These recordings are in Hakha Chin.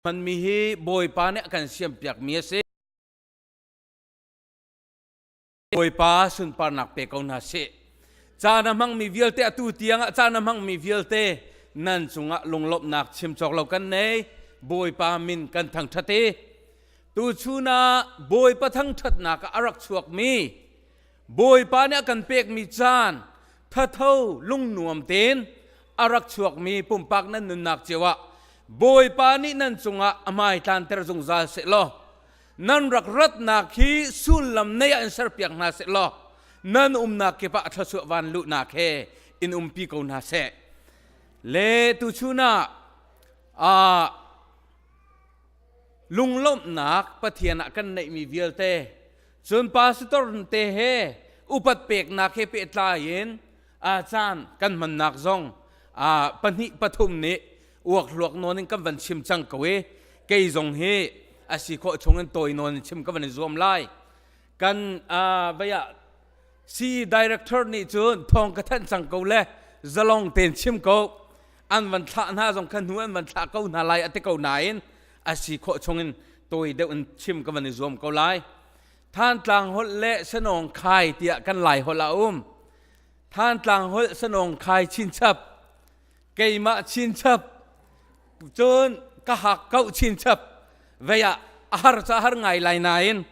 Hmanmi hi Bawipa nih a kan siampiakmi a si. Bawipa sunparnak pe ko hna sih. Caan a hmangmi vialte atu tiang ah caan a hmangmi vialte nan cungah lunglawmhnak chim cawk lo kan nei. Bawipa min kan thangṭhat i tuchun ah Bawipa thangṭhatnak ah a rak chuakmi Bawipa nih a kan pekmi caan thatho lungnuam tein a rak chuakmi pumpak nan nunnak cio ah Bawipa nih nan cungah a hmai tlanter zungzal seh law nan rak ratnak hi sullam nei ah in serpiak hna seh law nan umnak kip ah thluachuah van luhnak he in umpi ko hna seh. Le tuchun ah ah lunglawmhnak Pathian ah kan neihmi vialte cun pastor te he upat peknak he pehtlai in a caan kan hmannak zong pahnih pathum nih uak hluak nawn in kan van chim cang ko i kei zong hi a si khawh chung in tawi nawn in chim ka van i zuam lai. Kan vei ah si director nih cun thawng ka thanh cang ko le zalong tein chim ko an van thlah hna zong kha hnu an van thlah ko hna lai a ti ko nain a si khawh chung in tawi deuh in chim ka van i zuam ko lai. Thantlang holh le Sanawng khai tiah kan Lai holh a um. Thantlang holh Sanawng khai chinchap, keimah chinchap, cun ka hak kauh chinchap, vei ah a har ca har ngai lai nain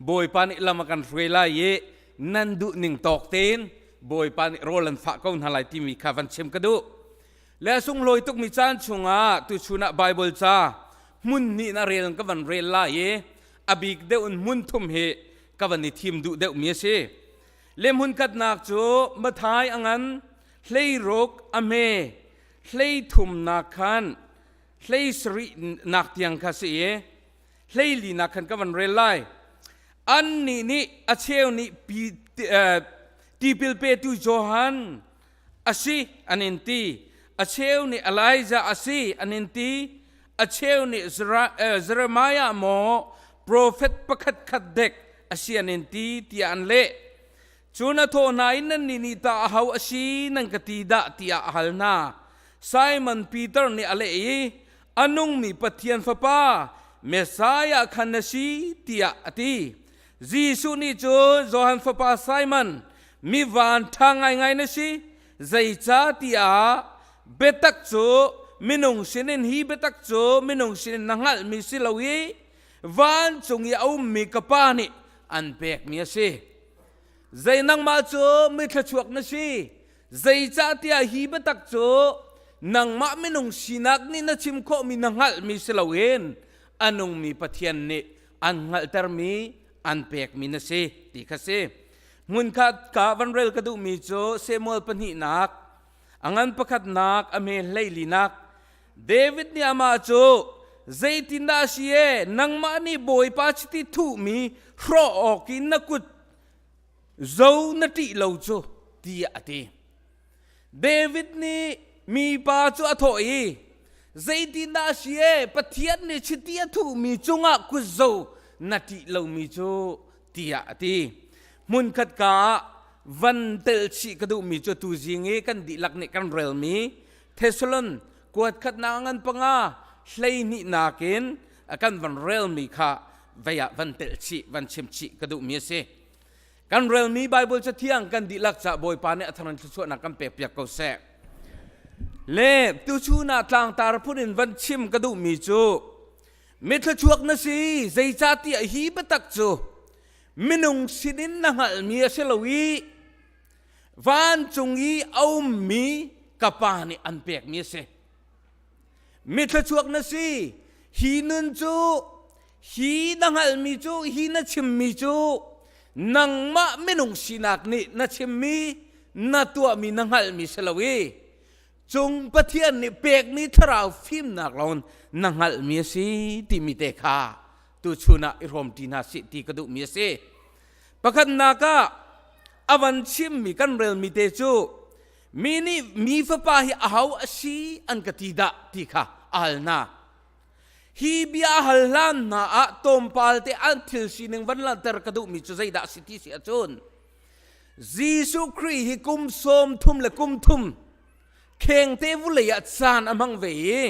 Bawipa nih lam a kan hruai lai i nan duh ning tawk tein Bawipa nih rawl an fah ko hna lai timi kha van chim ka duh. Le a sunglawi tukmi caan chungah tuchun ah Baibal ca hmun hnih na rel ka van rel lai i a bik deuh in hmun thum hi ka van i thim duh deuhmi a si. Le hmun khatnak cu Mathai a ngan hleiruk a hme hlei thumnak khan hlei sarih nak tiang kha si i hleili nak khan ka van rel lai. Annih nih a cheu nih tipil petu Johan a si an in ti. A cheu nih Elijah a si an in ti. A cheu nih Jeremiah maw profet pakhat khat dek a si an in ti tiah an leh. Cun a thawh hna i nannih nih tah aho a si nan ka ti dah tiah a hal hna. Simon Peter nih a leh i a nungmi Pathian Fapa Messiah khan na si tiah a ti. Jesuh nih cun Johan fapa Simon, mi van ṭha ngaingai na si, zeicah tiah biatak cu minung sinin hi biatak cu minung sinin na hngalhmi si lo i vancung i a ummi ka Pa nih an pekmi a si. Zei nangmah cu mi thluachuak na si, zeicahtiah hi biatak cu nangmah minung sinak nih na chim khawhmi na hngalhmi si loin a nungmi Pathian nih an hngalhtermi an pekmi na si ti kha si. Hmunkhat ka van rel ka duhmi cu Samuel pahnihnak a ngan pakhatnak a hme hleilinak David nih amah cu zeitindah a si e nangmah nih Bawipa chiti thuhmi hrawh awk in na kut zo na ṭih lo cu tiah a ti. David nih mipa cu a thawh i zeitindah a si e Pathian nih chiti a thuhmi cungah kutzo na ṭih lomi cu tiah a ti. Hmunkhat ka ah van tel chih ka duhmi cu tuzing i kan dihlak nih kan relmi Thessalon kuat khatnak ngan panga 12 nakin kan van relmi kha vei ah van telh chih van chim chih ka duhmi a si. Kan relmi Bible cathiang kan dihlak ca Bawipa nih a thar in thluachuahnak kan pekpiak ko seh. Le tuchun ah tlangtar phun in van chim ka duhmi cu mi thluachuak na si zeicahtiah hi biatak cu minung sinin na hngalhmi a si lo i vancung i a ummi ka pa nih an pekmi a si. Mi thluachuak na si. Hi nun cu hi na hngalhmi cu hi na chimmi cu nangmah minung sinak nih na chimmi na tuahmi na hngalhmi si lo i cung Pathian nih pekmi thlarau fimnak lawng na hngalhmi a si timi te kha tuchun ah i hrawmṭi hna sih ti ka duhmi a si. Pakhatnak ah a van chimmi kan relmi te cu Mi nih mi fapa hi aho a si an ka ti dah ti kha a hal hna. Hi bia a hal hlan hna ah tlawmpal te an thil sining van langhter ka duhmi cu zeidah a si ti si ahcun Jesuh Khrih hi kum 33 le kum thum khengte vulei ah caan a hmang ve i.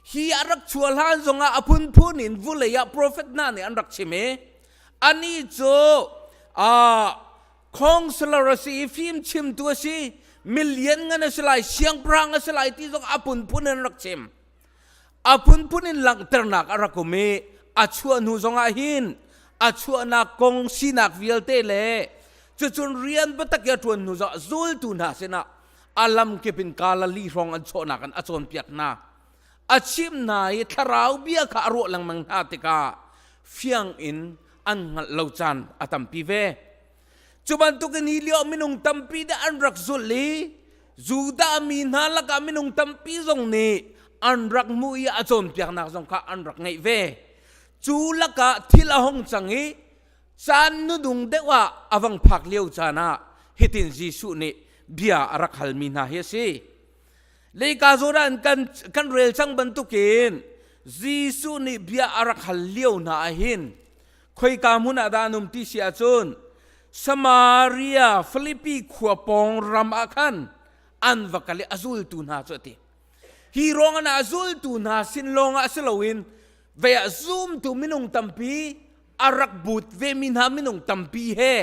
Hi a rak chuah hlan zongah a phunphun in vulei ah profet hna nih an rak chim i anih cu counselor a si i fim chimtu a si, milian ngan a si lai, siangpahrang a si lai ti zong a phunphun in an rak chim. A phunphun in langhternak a rak um i a chuah hnu zongah hin a chuahnak kong sinak vialte le cucun rian biatak i a ṭuan hnu zongah zultu hna sinah a lamkip in Galilee hrawng an chawhnak in a cawnpiak hna. A chimh hna i thlarau bia kha a ruah lengmang hna tikah fiang in an hngalh lo caan a tampi ve. Cu bantukin hi lio minung tampi nih an rak zulh i Judah mi hna lakah minung tampi zong nih an rak hmuh i a cawnpiaknak zong kha an rak ngeih ve. Cu lakah thil a hung cang i caan nudung deuh ah a vang phak lio caan ah hitin Jesuh nih bia a rak halmi hna hi a si. Leika zawn ah kan, kan rel cang bantukin Jesuh nih bia a rak hal lio hna ah hin khoika hmun ah dah an um ti si ahcun Samaria Filipi khua pawng ram ah khan an va kal i a zultu hna cu a ti. Hi ruang ah a zultu hna sin lawng ah si loin vei ah zumtu minung tampi a rak but vemi hna minung tampi he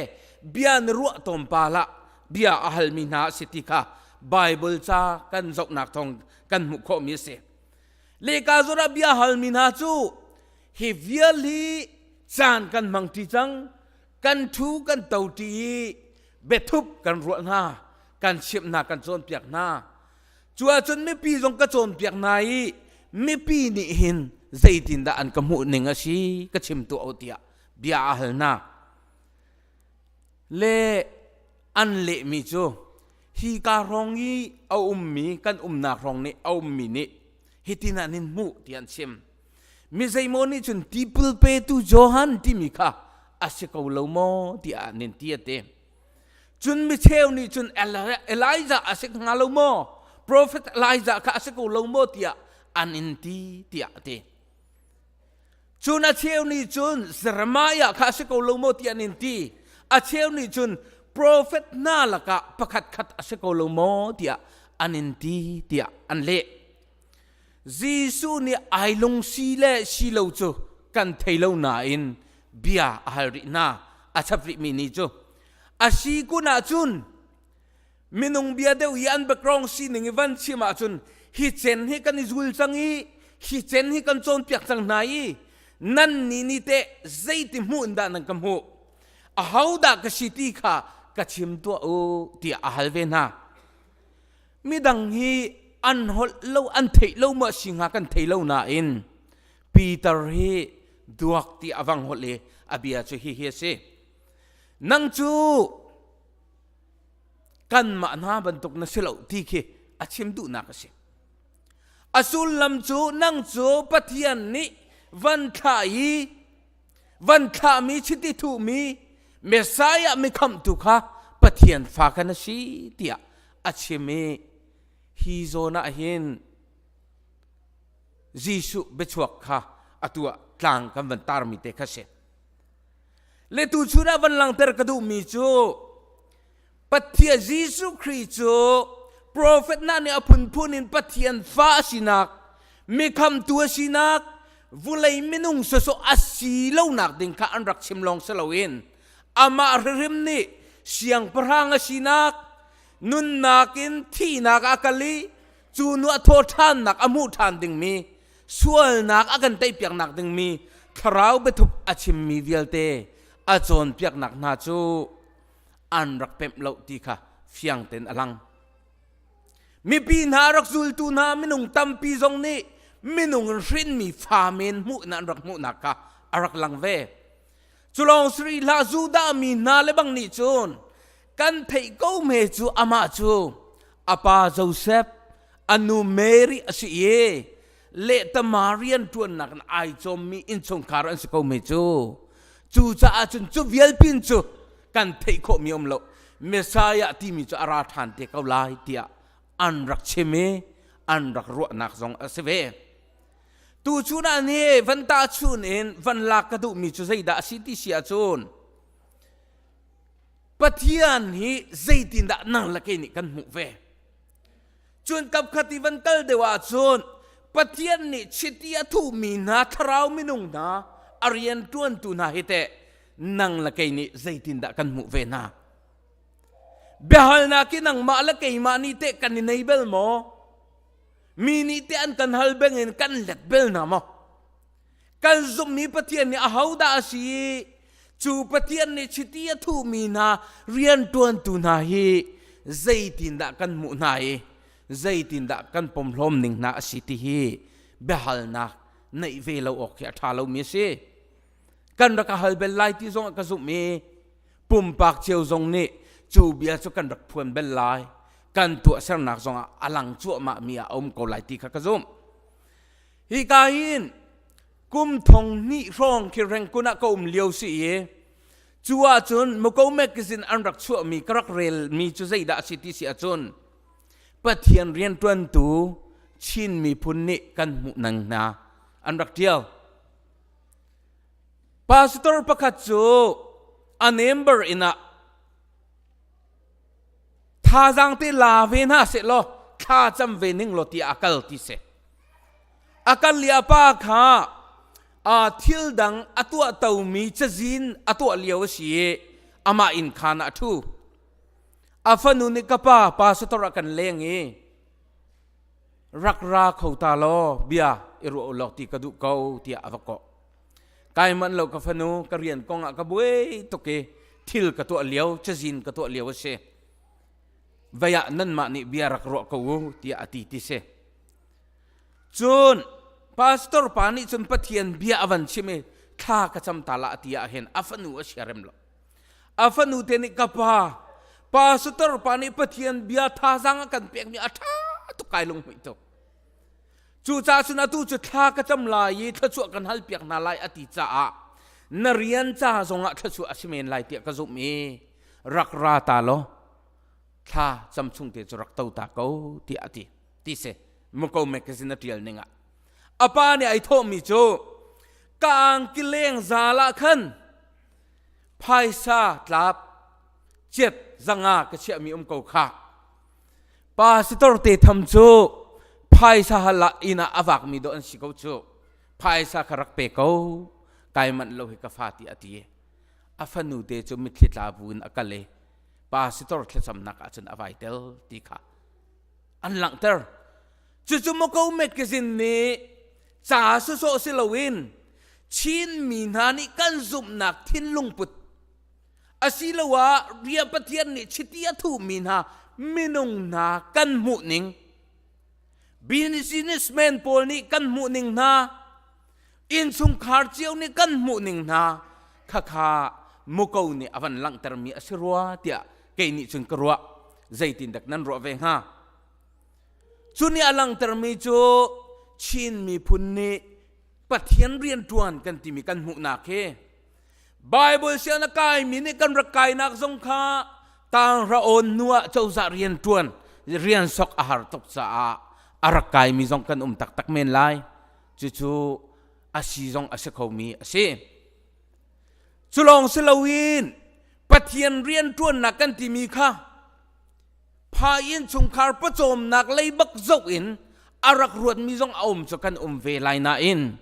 bia na ruah tawn pa lah bia a halmi hna a si ti kha Bible ca kan zohnak thawng kan hmuh khawhmi a si. Leka zawn ah bia halmi hna cu hi vial hi caan kan hmang ṭi cang kan ṭhu kan to ṭi i biathup kan ruah hna kan chimh hna kan cawnpiak hna cu ahcun mipi zong ka cawnpiak hna i mipi nih hin zeitindah an ka hmuh ning a si ka chim tuah u tiah bia a hal hna le an lehmi cu hi ka hrawng i a ummi kan umnak hrawng nih a ummi nih hitin an in hmuh ti an chim mi zeimaw nih cun tipil petu Johan timi kha a si ko lo maw tiah an in ti a ti cun mi cheu nih cun Elijah a si hnga lo maw prophet Elijah kha a si ko lo maw tiah an in ti tiah a ti cun a cheu nih cun Jeremiah kha a si ko lo maw tiah an in ti a cheu nih cun prophet hna lakah pakhat khat a si ko lo maw tiah an in ti tiah an leh Jesuh nih ai lungsi le si lo cu kan thei lo nain bia a hal rih hna a chap rihmi ni cu a si kun ahcun minung bia deuh i an background sining i van chim ahcun hi cen hi kan i zul cang i hi cen hi kan cawnpiak cang hna i nan nih ni teh zeiti hmuh in dah nan ka hmuh aho dah ka si ti kha ka chim tuah u tiah a hal ve hna Midang hi an holh lo an theih lo maw si hnga kan thei lo nain Peter hi duak ti a vang holh i a bia cu hihi a si. Nang cu kanmah hna bantuk na si lo ti khi a chim duhnak a si. A sullam cu nang cu Pathian nih van thlah i van thlahmi chiti thuhmi Messiah mikhamhtu kha Pathian fa kan a si tiah a chim i hi zawn ah hin Jesuh biachuak kha atu ah tlang kan van tarmi te kha si. Le tu chun ah van langter ka duhmi cu Pathian Jesuh Khrih cu profet hna nih a phunphun in Pathian fa a sinak, mikhamtu a sinak, vulei minung sawsawh a si lonak ding kha an rak chim lawng si loin amah hrimhrim nih siangpahrang a sinak, nunnak in thihnak a kal i cu nu a thaw ṭhannak a hmuh ṭhan dingmi, sualnak a kan teipiaknak dingmi thlarau biathup a chimmi vialte a cawnpiaknak hna cu an rak pemh lo ti kha fiang tein a lang. Mipi hna rak zultu hna minung tampi zong nih minung in hrinmi fa men hmuh in an rak hmuhnak kha a rak lang ve. Culawng sri hlah Judah mi hna le bang nih cun kan theih ko me cu amah cu a pa Joseph a nu Mary a si i lehtama rian ṭuannak in ai cawmmi innchungkhar an si ko me cu cucaah cun cu vialpin cu kan theih khawhmi um lo Messiah timi cu a ra ṭhan te ko lai tiah an rak chim i an rak ruahnak zong a si ve tu chun ah ni van tahchun in van lak ka duhmi cu zeidah a si ti si ahcun Pathian hi zeitindah nang le kei nih kan hmuh ve Cun kapkhat i van kal deuh ahcun. Pathian nih chiti a thuhmi hna thlarau minung hna a rian ṭuantu hna hi teh nang le kei nih zeitindah kan hmuh ve hna? Biahalnak hi nangmah le keimah nih teh kan i nei bel maw? Mi nih teh an kan hal beng in kan let bel hna maw? Kan zumhmi Pathian nih ahodah a si i cu Pathian nih chiti a thuhmi hna rianṭuantu hna hi zeitindah kan hmuh hna i zeitindah kan pomhlawm ning hna a si ti hi biahalnak neih ve lo awk hi a ṭha lomi a si. Kan rak a hal bel lai ti zong ah ka zumh i pumpak cio zong nih cu bia cu kan rak phuan bel lai kan tuahsernak zong ah a lang cuahmah mi ah a um ko lai ti kha ka zumh. Hika hin kum thong hnih hrawng khi Rangoon ah ka um lio si i cu ahcun Muko magazine an rak chuahmi ka rak relmi cu zeidah a si ti si ahcun Pathian rianṭuantu Chin miphun nih kan hmuh nang hna an rak ṭial. Pastor pakhat cu a member inn ah thazaang te la ve hna seh law thla cam ve ning law tiah a kal ti si. A kal li a pa kha a thil dang a tuah tomi cazin a tuah lio a si i amah inn khaan ah a ṭhu. A fanu nih ka pa pastor ah kan leng i rak ra kho ta law bia i ruah u law ti ka duh ko tiah a va kawh. Kai manh lo ka fanu ka rian kong ah ka buai tuk i thil ka tuah lio cazin ka tuah lio a si. Vei ah nanmah nih bia rak ruah ko u tiah a ti ti si. Cun pastor pa nih cun Pathian bia a van chim i thla ka cam ta la ti ah hin a fanu a siarem lo. A fanu te nih ka pa pastor pa nih Pathian bia thazaang a kan pekmi a ṭha tuk kai lunghmuih tuk. Cucaah cun atu cu thla ka cam lai i thluachuah kan halpiak hna lai a ti caah na rian ca zongah thluachuah a si men lai tiah ka zumh i rak ra ta law thla cam chung te cu rak to ta ko tiah a ti. Ti si Muko magazine a ṭial ning ah. A pa nih ai thawhmi cu ka angki leng zal ah khan phaisa tlap ciat zanga ka chiahmi um ko kha. Pastor te tham cu phaisa hal ah inn ah a vakmi dawh an si ko cu. Phaisa kha rak pe ko. Kai manh lo hi ka fa ti a ti. A fanu te cu mitthli tla bu in a kal i pastor thlacamnak ah cun a vai tel ti kha an langhter. Cucu Moko magazine nih ca sawsawh si loin Chin mi hna nih kan zumhnak thinlung put asiloah ria Pathian nih chiti a thuhmi hna minung hna kan hmuhning businessman pawl nih kan hmuhning hna innchungkhar cio nih kan hmuhning hna khakha muko nih a van langhtermi a si rua tiah kei nih cun ka ruah. Zeitindak nan ruah ve hnga? Cu nih a langhtermi cu Chin miphun nih Pathian rianṭuan kan timi kan hmuhnak hi Bible sianginn a kaimi nih kan rak kainak zong kha tanghra awn hnu ah cozah rianṭuan rian sok a har tuk caah a rak kaimi zong kan um taktak men lai. Cucu a si zong a si khomi a si. Cu lawng si loin Pathian rianṭuannak kan timi kha pha innchungkhar pawcawmnak lei bak zoh in a rak ruatmi zong a um cu kan um ve lai nain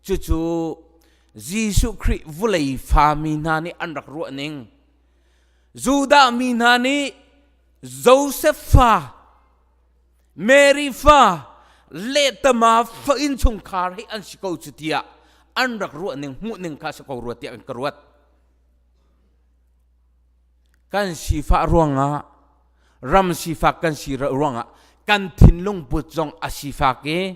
Cucu Jesuh Khrih vulei fami hna nih an rak ruah ning. Judah mi hna nih Joseph fa, Mary fa, lehtama fa innchungkhar hi an si ko cu tiah an rak ruah ning hmuh ning kha si ko rua tiah an ka ruat. Kan sifah ruangah ram sifak kan si ruangah kan thinlung put zong a sifak i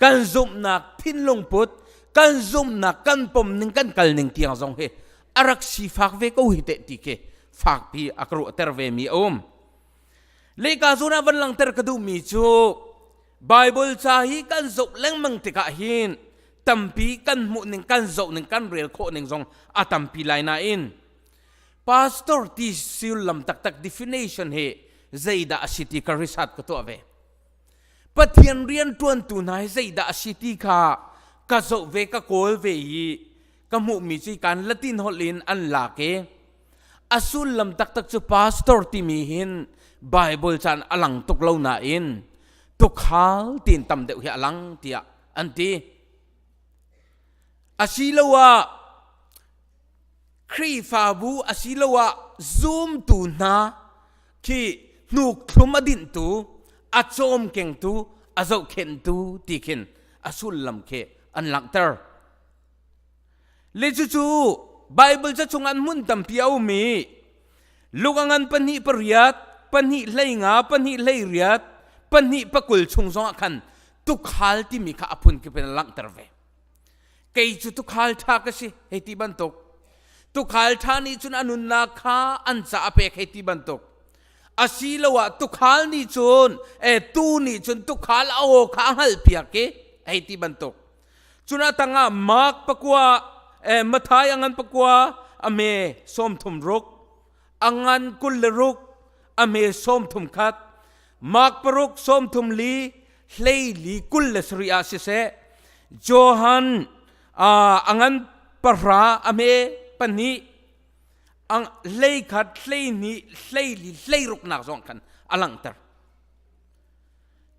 kan zumhnak thinlung put kan zumhnak kan pom ning kan kal ning tiang zong hi a rak sifak ve ko hi teh ti khi fakpi a ka ruahter ve mi a um. Lehka zawn ah van langter ka duhmi cu Bible ca hi kan zoh lengmang tikah hin tampi kan hmuh ning kan zoh ning kan rel khawh ning zong a tampi lai nain Pastor ti sullam taktak definition hi zeidah a si ti ka research ka tuah ve. Pathian rianṭuantu hna hi zeidah a si ti kha ka zoh ve ka kawl ve i ka hmuhmi cu kan Latin holh in an lak i a sullam taktak cu pastor timi hin Bible caan a lang tuk lo nain. Tukhal tiin tam deuh hi a lang tiah an ti. Asiloah Khrihfabu asiloah zumtu hna khi hnuk thlum a dinhtu, a cawmkengtu, a zohkhenhtu ti khin a sullam khi an langhter. Le cucu Bible ca chung an hmun tampi a um i Luka ngan pahnih pariat, pahnih hleinga, pahnih hleiriat, pahnih pakul chung zongah khan tukhal timi kha a phunkip in a langhter ve. Kei cu tukhal ṭha ka si hei ti bantuk. Tukhal ṭha nih cun a nunnak kha an ca a pek hei ti bantuk. Asiloah tukhal nih cun e tu nih cun tukhal a aw kha a hngalhpiak i hei ti bantuk. Cun a tangah Mark pakua, eh, Mathai a ngan pakua, a me 30 ruk, a ngan 26, a me 31, Mark paruk 34, hleili 27 ah siseh, Johan a ngan pahra, a me pahnih, hleikhat, hleihnih, hleili, hleiruknak zong khan a langhter.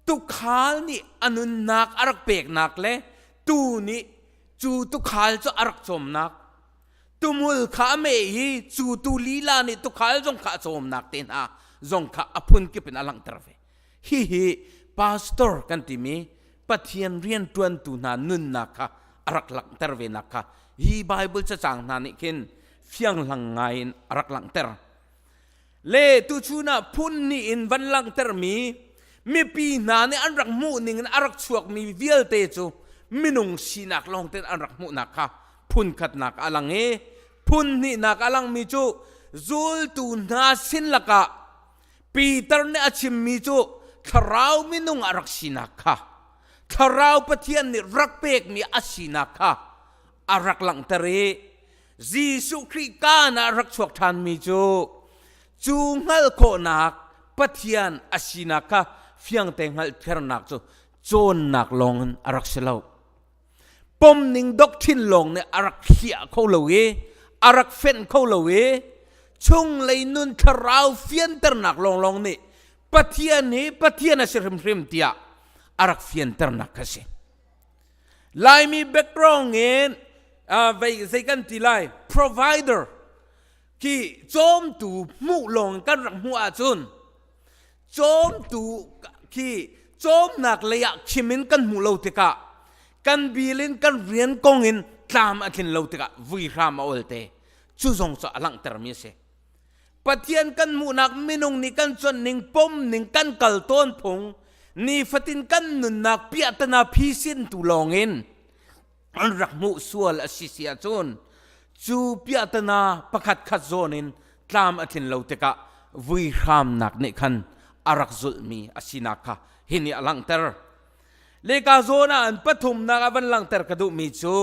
Tukhal nih a nunnak a rak peknak le tuu nih cu tukhal cu a rak cawmnak tumul kha a meh i cu tu lila nih tukhal zong kha a cawmnak te hna zong kha a phunkip in a langhter ve. Hihi pastor kan timi Pathian rianṭuantu hna nunnak kha a rak langhter ve nak kha hi Bible cacang hna nih khin fianghlang ngai in a rak langhter. Le tuchun ah phun nih in van langhtermi mipi hna nih an rak hmuh ning in a rak chuakmi vialte cu minung sinak lawng tein an rak hmuhnak kha phun khatnak a lang i phun hnihnak a langmi cu zultu hna sin lakah Peter nih a chimmi cu thlarau minung a rak sinak kha thlarau Pathian nih rak pekmi a sinak kha a rak langhter i Jesuh Khrih kaan ah rak chuak ṭhanmi cu cu hngalh khawhnak Pathian a sinak kha fiangte hngalhthernak cu cawnnak lawngin a rak si lo. Pomning doctrine lawng nih a rak hliah kho lo i a rak fenh kho lo i chunglei nun thlarau fianternak lawnglawng nih Pathian hi Pathian a si hrimhrim tiah a rak fianternak kha si. Laimi background in vei zei kan ti lai provider khi cawmtu hmuh lawng kan rak hmuh ahcun cawmtu khi cawmnak lei ah khim in kan hmuh lo tikah kan bil in kan rian kong in tlam a tlin lo tikah vui hram a ol te cu zong cu a langhtermi a si Pathian kan hmuhnak minung nih kan cuanh ning pom ning kan kal tawn phung nifatin kan nunnak piahtana phisin tu lawngin an rak hmuh sual a si si ahcun cu piahtana pakhat khat zawn in tlam a tlin lo tikah vui hramnak nih khan a rak zulhmi a sinak kha hi nih a langhter. Leka zawn ah an pathumnak a van langhter ka duhmi cu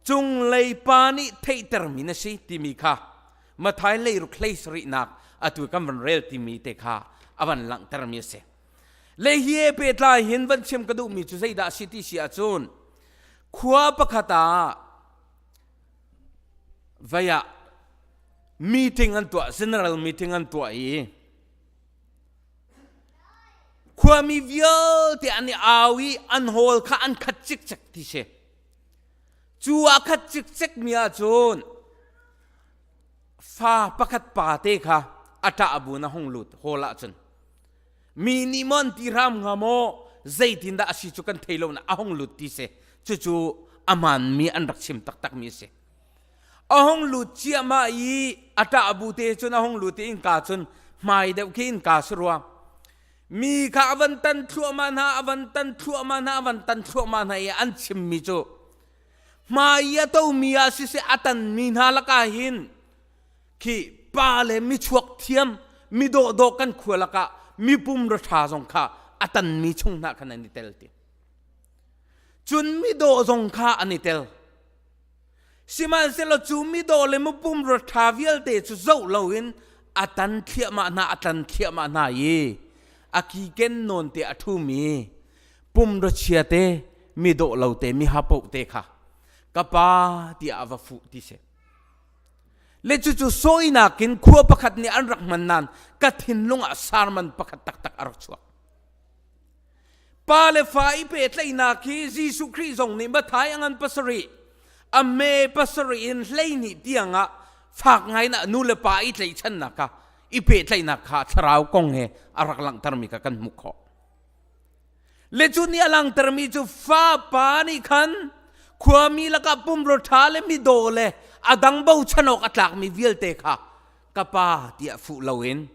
cunglei pa nih theihtermi na si timi kha Mathai leiruk hlei sarihnak atu kan van rel timi te kha a van langhtermi a si. Le hi he pehtlai hin van chim ka duhmi cu zeidah a si ti si ahcun khua pakhat ah vei ah meeting an tuah general meeting an tuah i khuami vialte an i au i an hall kha an khat cikcek ti si. Cu a khat cikcek mi ahcun fa pakhat pa te kha a ṭah bu na hung lut hall ahcun mi nih maw an ti hram hnga maw zeitindah a si cu kan thei lo na a hung lut ti si cucu a hmaanmi an rak chim taktak mi a si a hung lut ciahmah i a ṭah bu te cun a hung lut i innka cun hmai deuh khi innka si rua Mi kha a van tan thluahmah hna, a van tan thluahmah hna, a van tan thluahmah hna i an chimmi cu hmai i a tomi ah siseh a tanmi hna lakah hin khi pa le michuak thiam mi dawhdawh kan khua lakah mipum ra ṭha zong kha a tanmi chung hna khan an i tel ti. Cun midawh zong kha an i tel. Sihmanhsehlaw cu midawh le mupumrua ṭha vialte cu zoh loin a tan thliahmah hna, a tlan thliahmah hna i a kiken nawn te a ṭhumi pumrua chia te, midawh lo te, mihapoh te kha ka pa tiah a va fuh ti si. Le cucu sawinak in khua pakhat nih an rak hman nain ka thinlung ah sarman pakhat taktak a rak chuak. Pa le fa i pehtlaihnak hi Jesuh Khrih zong nih Matthai a ngan pasarih, a me pasarih in 12 tiangah fak ngai in nu le pa i tlaihchannak kha i pehtlaihnak kha thlarau kong he a rak langhtermi kha kan hmuh khawh. Le cu nih a langhtermi cu fapa nih khan khuami lakah pumrua ṭha le midaw le a dang bochan awk a tlakmi vialte kha ka pa tiah fuh loin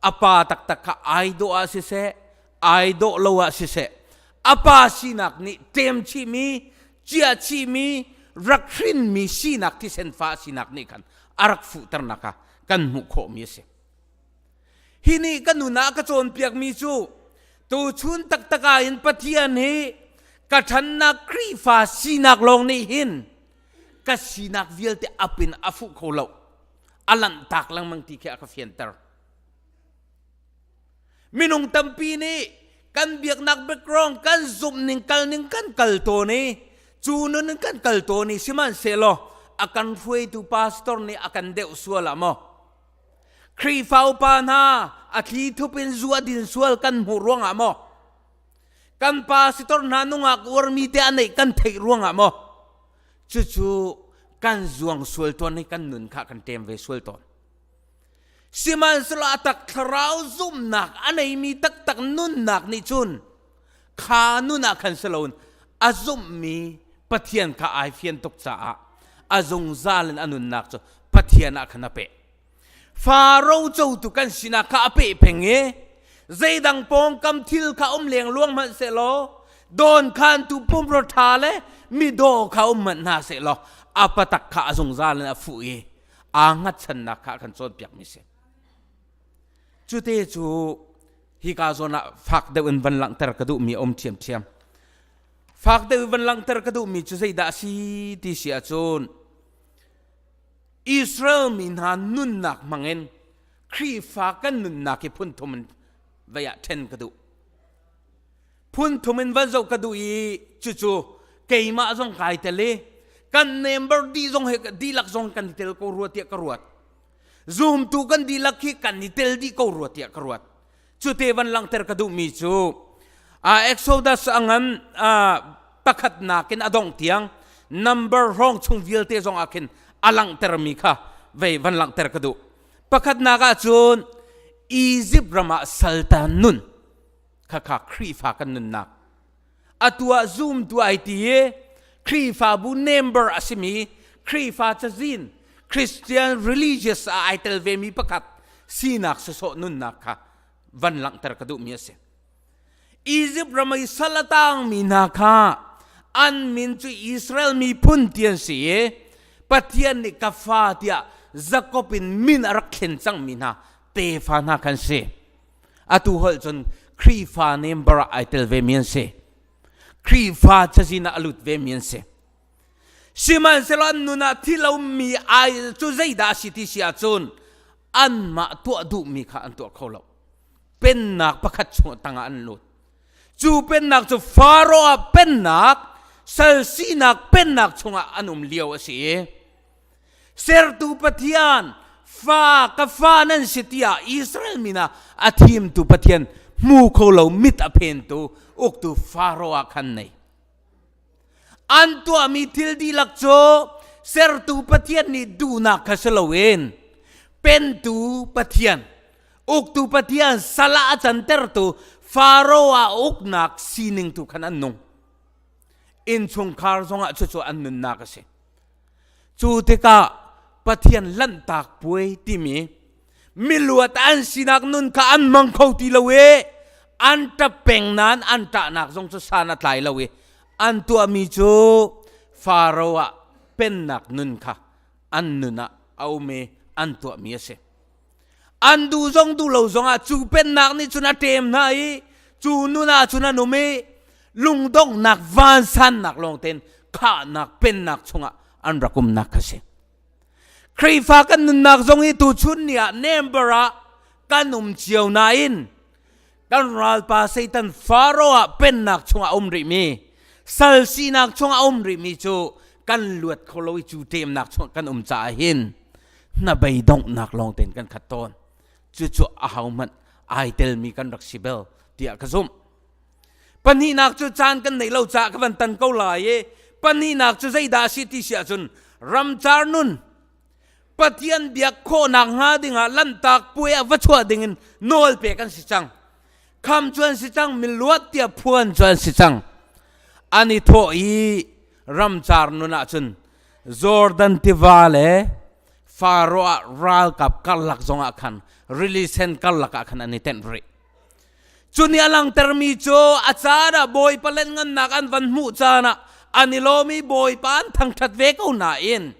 a pa taktak kha ai dawh ah siseh ai dawh lo ah siseh a pa sinak nih ṭem chihmi ciah chihmi rak hrinmi sinak thisen fa sinak nih khan a rak fuhternak kha kan hmuh khawhmi a si. Hi nih ka nun ah ka cawnpiakmi cu tuchun taktak ah hin Pathian hi ka ṭhannak Khrihfa sinak lawng nih hin ka sinak vialte ap in a fuh kho lo. A lanhtak lengmang ti khi a ka fianter. Minung tampi nih kan biaknak background kan zumhning kalning kan kal tawn i cu nun in kan kal tawn i sihmanhsehlaw a kan hruaitu pastor nih a kan deuh sual ah maw Khrihfa upa hna a thli thup in zu a din sual kan hmuh ruangah maw? Kan pastor hna nungak uarmi te a neih kan theih ruangah maw? Cucu kan zuang sual tawn i kan nun kha kan ṭem ve sual tawn. Sihmanhsehlaw a tak thlarau zumhnak a neimi taktak nunnak nih cun kha nun ah khan si loin a zumhmi Pathian kha ai fian tuk caah a zungzal in a nunnak cu Pathian ah khan a peh. Fa rocotu kan sinak kha a peh peng i zeidang pawngkam thil kha um leng luang hmanh sehlaw dawnkhantu pumrua ṭha le midaw kha um hmanh hna sehlaw a patak kha a zungzal in a fuh i aa hngatchannak kha a kan cawnpiakmi si. Cute cu hika zawn ah fak deuh in van langhter ka duhmi a um ṭhiamṭhiam. Fak deuh in van langhter ka duhmi cu zeidah a si ti si ahcun Israel mi hna nunnak hmangin Khrihfa kan nunnak hi phun thum in vei ah ṭhen ka duh. Phun thum in van zoh ka duh i cucu keimah zong kai tel i kan member dih zong he dihlak zong kan i tel ko rua tiah ka ruat. Zumtu kan dihlak hi kan i tel dih ko rua tiah ka ruat. Cute van langhter ka duhmi cu Exodus a ngan pakhatnak in a dongh tiang number hrawng chung vialte zong ah khin a langhtermi kha vei van langhter ka duh. Pakhatnak ah cun Egypt ram ah saltan nun khakha Khrihfa kan nunnak. Atu ah zumtu ai ti i Khrihfabu member a simi Khrihfa cazin Christian religious ah ai tel vemi pakhat sinak sawsawh nunnak kha van langhter ka duhmi a si. Egypt ram i sal a tangmi hna kha an min cu Israel miphun ti an si i Pathian nih ka fa tiah Jakob in min a rak thlen cangmi hna tefa hna khan si. Atu holh cun Khrihfa member ah ai tel vemi an si. Khrihfa cazin ah a lut vemi an si. Sihmanhsehlaw an nun ah thil a ummi ai cu zeidah a si ti si ahcun anmah tuah duhmi kha an tuah kho lo. Pennak pakhat chung tangah an lut. Cu pennak cu Faro ah pennak, sal sinak pennak chungah an um lio a si i Sertu Pathian fa ka fa nan si tiah Israel min ah a thimtu Pathian hmu kho lo mit a phentu uktu Faro ah khan nei. An tuahmi thil dihlak cu sertu Pathian nih duhnak kha si loin pentu Pathian, uktu Pathian sal ah a cantertu Faro ah uknak sining tu khan an nung. Innchungkhar zongah cucu an nunnak a si. Cu tikah Pathian lanhtak puai timi miluat an sinak nun kha an mang kho ti lo i an ṭap peng nain an ṭahnak zong cu san a tlai lo i an tuahmi cu Faro ah pennak nun kha an nun ah a um i an tuahmi a si. An duh zong duh lo zongah cu pennak nih cun a ṭem hna i cu nun ah cun an um i lungdonghnak vansannak lawng tein khahnak pennak chungah an rak umnak kha si. Khrihfa kan nunnak zong hi tuchun ni ah member ah kan um cio nain kan ralpa Satan Faro ah pennak chungah um rihmi sal sinak chungah um rihmi cu kan luat kho lo i cu ṭemnak chungah kan um caah hin hnabei donghnak lawng tein kan khat tawn. Cucu ahohmanh ai telmi kan rak si bel tiah ka zumh. Pahnihnak cu caan kan neih lo caah ka van tan ko lai i pahnihnak cu zeidah a si ti si ahcun ramcar nun Pathian biak khawhnak hnga dingah lanhtak puai ah va chuah dingin nawl pek an si cang. Kham cu an si cang, miluat tiah phuan cu an si cang. An i thawh i ramcar nun ahcun Jordan tiva le Faro ah ralkap karlak zongah khan rili sen karlak ah khan an i tenh rih. Cu nih a langhtermi cu a caan ah Bawipa lengngannak an van hmuh caan ah an i lawm i Bawipa an thangṭhat ve ko nain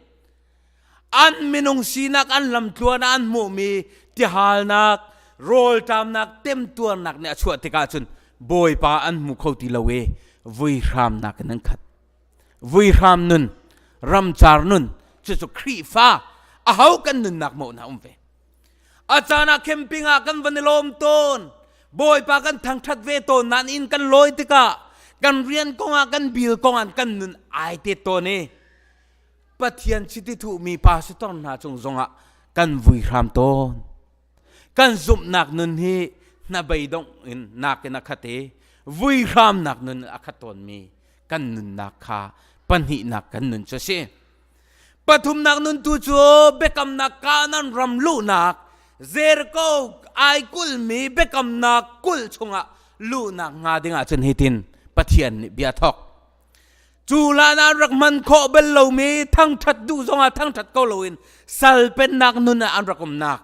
an minung sinak an lamtluan ah an hmuhmi tihalnak, rawlṭamnak, temtuarnak nih a chuah tikah cun Bawipa an hmu kho ti lo i vuihramnak in an khat. Vuihram nun, ramcar nun, cucu Khrihfa aho kan nunnak maw na um ve. A caan ah camping ah kan van i lawm tawn. Bawipa kan thangṭhat ve tawn nain inn kan lawi tikah kan rian kongah kan bil kongah kan nun ai te tawn i Pathian chiti thuhmi pastor hna cung zongah kan vui hram tawn. Kan zumhnak nun hi hnabeidongh in nakin a khat i vui hramnak nun a khat tawnmi kan nunnak kha pahnihnak kan nun cu a si. Pathumnak nun tu cu biakamnak Kanaan ram luhnak Jericho ai kulhmi biakamnak kulh chungah luhnak hnga dingah cun hitin Pathian nih bia thok. Cu hlan ah rak hman khawh bal lomi thangṭhat duh zongah thangṭhat ko loin sal pennak nun ah an rak umnak.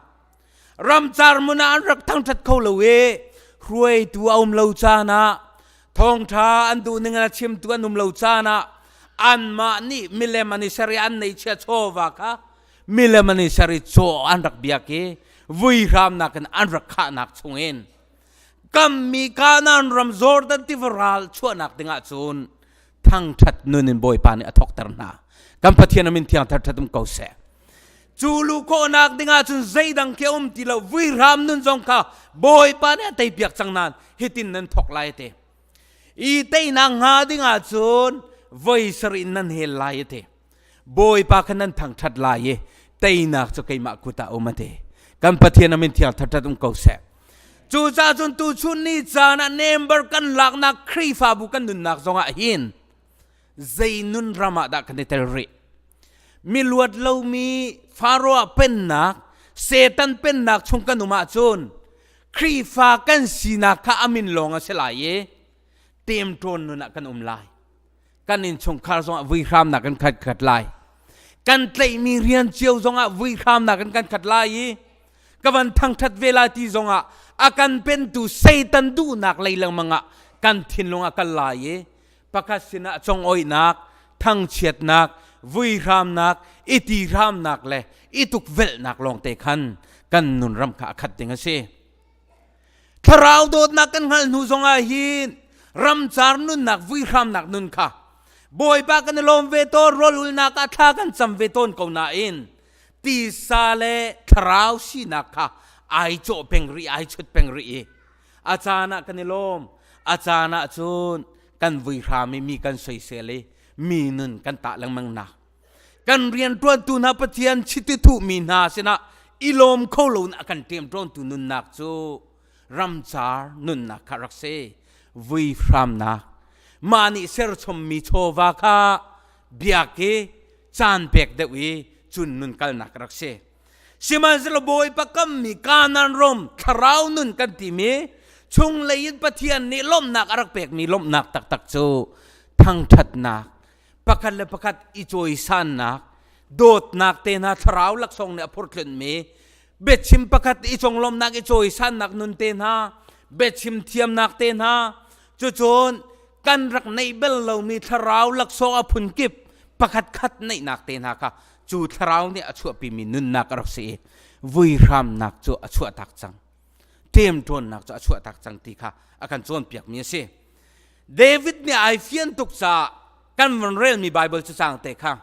Ramcar mun ah an rak thangṭhat kho lo i hruaitu a um lo caan ah thawngṭha an duh ning in a chimtu an um lo caan ah anmah nih milem an i ser i an neihchia chawva kha milem an i ser i caw an rak biak i vuihramnak in an rak khahnak chungin kammi Kanaan ram Jordan tiva ral chuahnak dingah cun thangṭhat nun in Bawipa nih a thawkter hna. Kan Pathian a min thiang thar um ko seh. Cu lu khawhnak dingah cun zeidang khi a um ti lo vuihram nun zong kha Bawipa nih a teipiak cang nain hitin nan thawk lai te. I teinak hnga dingah cun voi sarih nan hel lai te. Bawipa kha nan thangṭhat lai i teinak cu keimah kut ah um a ti. Kan Pathian a min thiang thar um ko seh. Cucaah cun tuchun ni caan ah member kan laknak Khrihfabu kan nunnak zongah hin zei nun ram ah dah kan i tel rih? Mi luat lomi Pharaoh pennak, Satan pennak chung kan um ahcun Khrihfa kan sinak kha a min lawng a si lai i temṭawn nun ah kan um lai. Kan innchungkhar zongah vuihramnak kan khat khat lai. Kan tlaihmi rian cio zongah vuihramnak kan kan khat lai i ka van thangṭhat ve lai ti zongah a kan pentu Satan duhnak lei lengmang ah kan thinlung a kal lai i pakhat sinah congoihnak, thangchiatnak, vuihramnak, i tihramnak le i tukvelhnak lawngte khan kan nunram kha a khat ding a si. Thlarau dawtnak kan hngalh hnu zongah hin ramcar nunnak vuihramnak nun kha Bawipa kan i lawm ve tawn rawl ulnak ah thla kan cam ve tawn ko nain tisa le thlarau sinak kha ai cawh peng rih ai chut peng rih i a caan ah kan i lawm a caan ah cun kan vuihram i mi kan soisel i mi nun kan tah lengmang nak kan rianṭuantu hna Pathian chiti thuhmi hna sinah i lawm kho lo in a kan ṭemṭawntu nunnak cu ramcar nunnak kha rak si vuihramnak mah nih serchommi chawva kha biak i caan pek deuh i cun nun kalnak rak si. Sihmanhsehlaw Bawipa kammi Kanaan ram thlarau nun kan timi chunglei in Pathian nih lawmhnak a rak pekmi lawmhnak taktak cu thangṭhatnak, pakhat le pakhat i cawisannak, dawtnak te hna thlarau laksawng nih a phurtlunhmi biachim pakhat i conglawmhnak i cawisannak nun te hna, biachim thiamnak te hna, cucun kan rak neih bal lomi thlarau laksawng a phunkip pakhat khat neihnak te hna kha cu thlarau nih a chuahpimi nunnak a rak si i vuihramnak cu a chuahtak cang ṭemṭawnnak cu a chuahtak cang ti kha a kan cawnpiakmi a si David nih ai fian tuk caah kan von relmi Bible cu cang te kha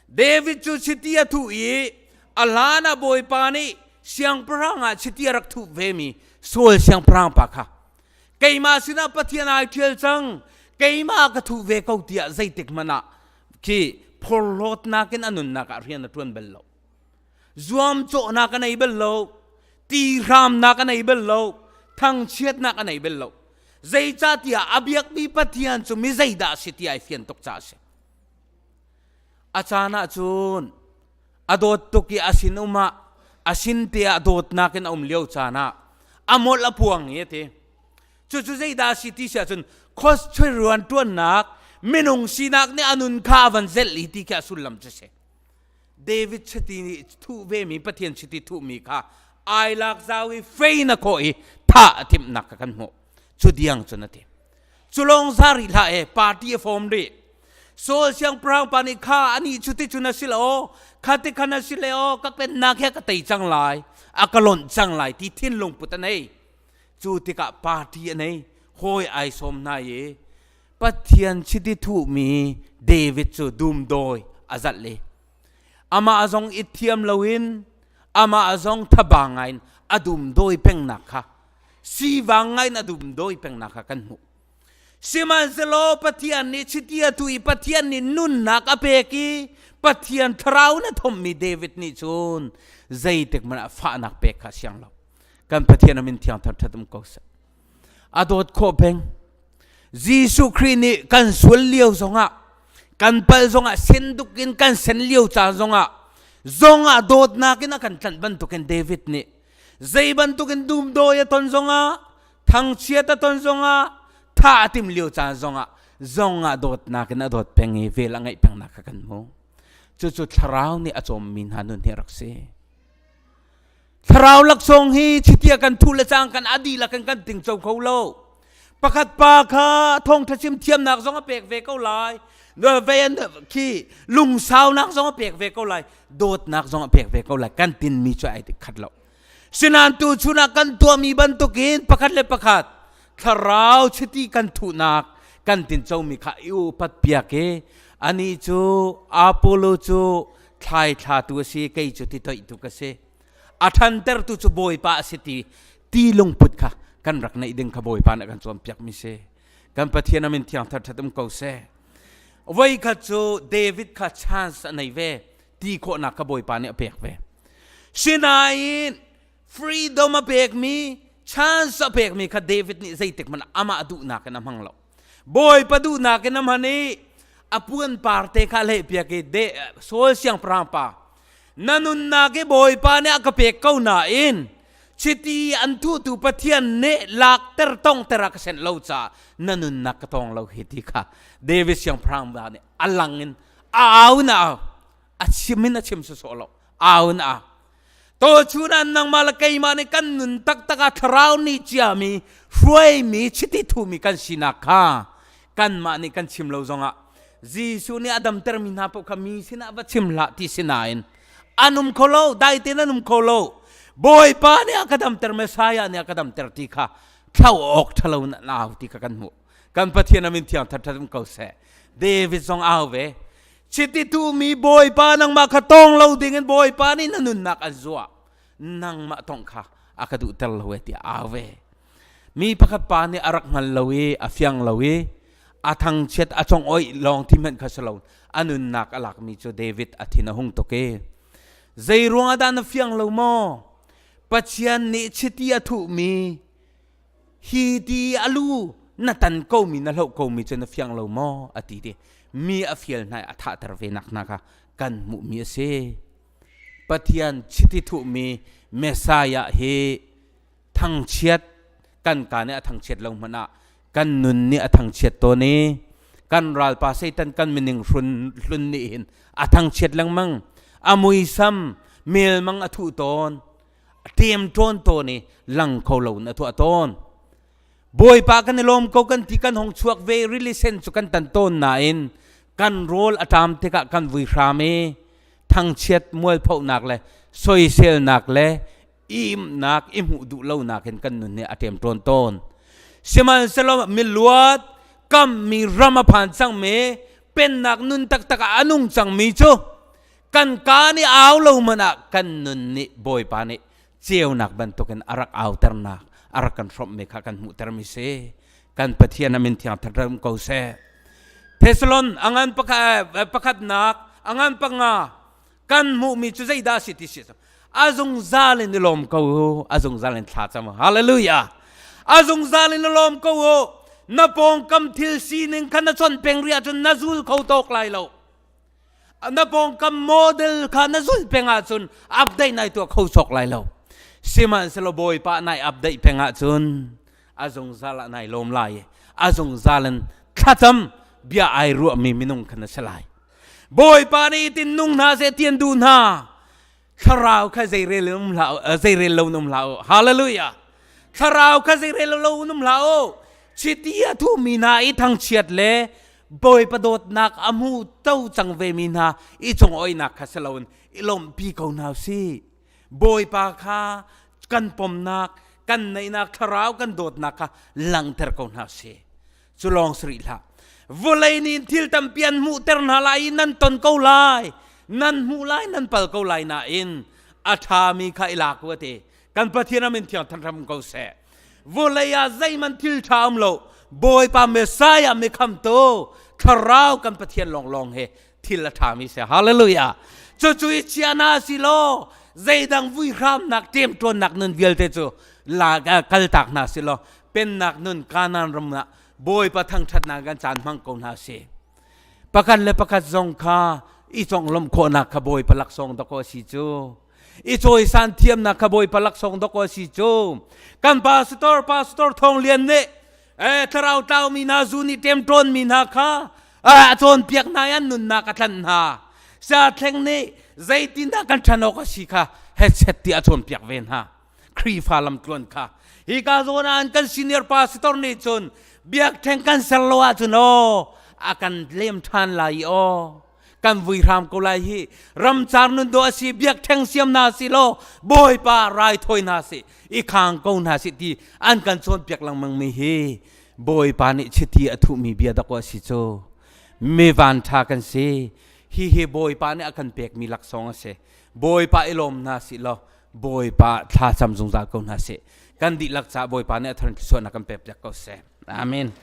David cu chiti a thuh i a hlan ah Bawipa nih siangpahrang ah chiti a rak thuh vemi Saul siangpahrang pa kha keimah sinah Pathian ai ṭhial cang keimah ka thuh ve ko tiah zeitik hmanh ah khi phorhlawtnak in a nunnak ah rian a ṭuan bal lo zuamcawhnak a nei bal lo tihramnak a nei bal lo thangchiatnak a nei bal lo. Zeicahtiah a biakmi Pathian cu mi zeidah a si ti ai fian tuk caah a si. A caan ah cun a dawt tuk i a sin um ah a sin te ah dawtnak in a um lio caan ah a molh a puang i a ti. Cucu zeidah a si ti si ahcun khoschuai rian ṭuannak minung sinak nih a nun kha a van zelh i ti khi a sullam cu si. David chiti nih thuh vemi Pathian chiti thuhmi kha ai lak zau i fei na khawh i thah a timhnak kha kan hmuh. Cu diang cun a ti. Cu lawng za rih hlah e party a form rih. Saul siangpahrang pa nih kha anih cu ti cun a si lo kha ti khan a si le aw ka pennak he ka tei cang lai a ka lonh cang lai ti thinlung put a nei. Cu tikah party a nei hawi ai sawm hna i Pathian chiti thuhmi David cu dumdawi a zalh i amah zong i thiam loin amah zong thaba ngaiin a dumdawi pengnak kha sivang ngaiin a dumdawi pengnak kha kan hmuh. Sihmanhsehlaw Pathian nih chiti a tuh i Pathian nih nunnak a pek i Pathian thlarau in a thommi David nih cun zeitik hmanh ah fahnak pek kha siang lo. Kan Pathian a min thiang thar ṭhat um ko seh. A dawt khawh peng. Jesuh Khrih nih kan sual lio zongah kan pal zongah senduk in kan sen lio caan zongah zongah dawtnak in a kan tlanh bantukin David nih zei bantukin dumdawi a ton zongah thangchiat a ton zongah tha a tim lio caan zongah zongah dawtnak in a dawt peng i vel a ngeih pengnak kha kan hmu cucu thlarau nih a cawmmi hna nun hi a rak si thlarau laksawng hi chitia kan thu le cang kan a dihlak in kan tingco kho lo pakhat pa kha thawngtha chim thiamnak zong a pek ve ko lai vein khi lungsaunak zong a pek ve ko lai dawtnak zong a pek ve ko lai kan tinmi cu ai khat lo Sinan tu chun ah kan tuahmi bantukin pakhat le pakhat thlarau chiti kan thuhnak kan tincomi kha i upat piak i ani cu Apollo cu thlai thlatu a si kei cu ti toihtu ka si a ṭhantertu cu Bawipa a si ti ti lungput kha kan rak neih ding kha Bawipa nih a kan cawnpiakmi si kan Pathian a min thiang thar ṭhat um ko seh voikhat cu David kha chance a nei ve ti khawhnak kha Bawipa nih a pek ve. Sinain freedom a pekmi, chance a pekmi kha David nih zeitik hmanh amah duhnak in a hmang lo. Bawipa duhnak in a hman i a puan par te kha leh piak i de Saul siangpahrang pa na nunnak i Bawipa nih a ka pek ko nain chiti an thutu Pathian nih lakter tongter a ka senh lo caah na nunnak ka tong lo hi ti kha David siangpahrang pa nih a lang in a au in a au a chim in a chim sawsawh lo au in a au to chun an nangmah le keimah nih kan nun taktak ah thlarau nih ciami hruaimi chiti thumi kan sinak kha kanmah nih kan chim lo zongah Jesuh nih a damtermi hna paoh kha mi sinah va chim hlah ti sinain an um kho lo dai tein an um kho lo Bawipa nih a ka damter Messiah nih a ka damter ti kha thlau awk ṭhalo in an au ti kha kan hmuh kan Pathian a min thiang that um ko seh David zong au ve chiti tu mi Bawipa nangmah kha tong lo ding in Bawipa nih na nunnak an zuah nangmah tong kha a ka duhter lo e tiah au ve mi pakhat pa nih a rak hngal lo i a fiang lo i a thangchiat a cong oi lawng ti hmanh kha si lo a nunnak a lakmi cu David a thin a hung tuk i zei ruangah dah na fiang lo maw Pathian nih chiti a thuhmi Hi ti a lu na tan komi na hloh komi cu na fiang lo maw a ti ti mi a fial hna i a thahter ve nak hna kha kan hmuhmi a si. Pathian chiti thuhmi Messiah hi thangchiat kan ka nih a thangchiat lo hmanh ah kan nun nih a thangchiat tawn i kan ralpa Satan kan mining hrun hlun nih hin a thangchiat lengmang a muisam melmang a thuh tawn ṭemṭawn tawn i lang kho lo in a tuah tawn. Bawipa kan i lawm ko kan ti kan hong chuak ve rili sen cu kan tan tawn nain kan rawl a ṭam tikah kan vui hram i thangchiat mualphonak le soiselnak le imnak i hmuh duh lonak in kan nun hi a ṭemṭawn tawn. Sihmanhsehlaw miluat kammi ram a phan cangmi pennak nun taktak ah a nung cangmi cu kan ka nih au lo hmanh ah kan nun nih Bawipa nih ceunak bantukin a rak auternak a rak kan hrawmhmi kha kan hmuhtermi si kan Pathian a min thiang thar ko seh Thessalon a ngan pakhatnak a ngan panga kan hmuhmi cu zeidah si ti si a zungzal in i lawm ko a zungzal in thla cam hallelujah. A zungzal in lawm ko u. Na pawngkam thil sining kha na chon peng rih ahcun na zul kho tawk lai lo. Na pawngkam model kha na zul peng ahcun update nai tuah kho sawk lai lo. Sihmanhsehlaw Bawipa nai update peng ahcun a zungzal ah nai lawm lai i a zungzal in thlacam bia ai ruahmi minung kha na si lai. Bawipa nih itin nung hna seh ti an duh hna. Thlarau kha zeirel in um hlah zeirel lo in um hlah u. Hallelujah. Thlarau kha zeirel lo in um hlah u. Chiti a thumi hna i thangchiat le Bawipa dawtnak a hmu to cang ve mi hna i congoihnak kha si loin i lawmhpi ko hna usih. Bawipa kha kan pomnak, kan neihnak thlarau kan dawtnak kha langhter ko hna usih. Cu lawng si rih hlah. Vawlei nih thil tampi an hmuhter hna lai i nan ton ko lai. Nan hmuh lai, nan pal ko lai nain a ṭhami kha i lak u a ti. Kan Pathian a min thiang thanhram ko seh. Vawlei ah zeihmanh thil ṭha um lo. Bawipa Messiah mi khamtu thlarau kan Pathian lawnglawng he thil a ṭhami si. Hallelujah. Cucu i chia hna si law zeidang vuihramnak ṭemṭuannak nun vialte cu la kaltak hna si law pennak nun Kanaan ram ah Bawipa thangṭhatnak kan caan hmang ko hna si. Pakhat le pakhat zong kha i conglawmh khawhnak kha Bawipa laksawng dawkaw a si cu. I cawisan thiamnak kha Bawipa laksawng dawkaw a si cu. Kan pastor pastor Thawng Lian nih eh thlarau tlaumi hna zu nih ṭemṭawnmi hna kha a cawnpiak hna i an nunnak a tlanh hna. Sa thleng nih zeitindah kan ṭhan awk a si kha headset ti a cawnpiak ve hna. Khrihfa lamtluan kha hika zawn ah kan senior pastor nih cun biakṭheng kan ser lo ahcun aw a kan lem ṭhan lai i aw kan vui hram ko lai hi ramcar nun dawh a si biakṭheng siam hna si law Bawipa raithawi hna si i khang ko hna si ti an kan cawnpiak lengmang mi hi Bawipa nih chiti a thuhmi bia dak a si cu mi van ṭha kan si hi hi Bawipa nih a kan pekmi laksawng a si Bawipa i lawm hna si law Bawipa thla cam zungzal ko hna sih. Kan dihlak caah Bawipa nih a thar in thluachuahnak kan pek piak ko seh. Amen.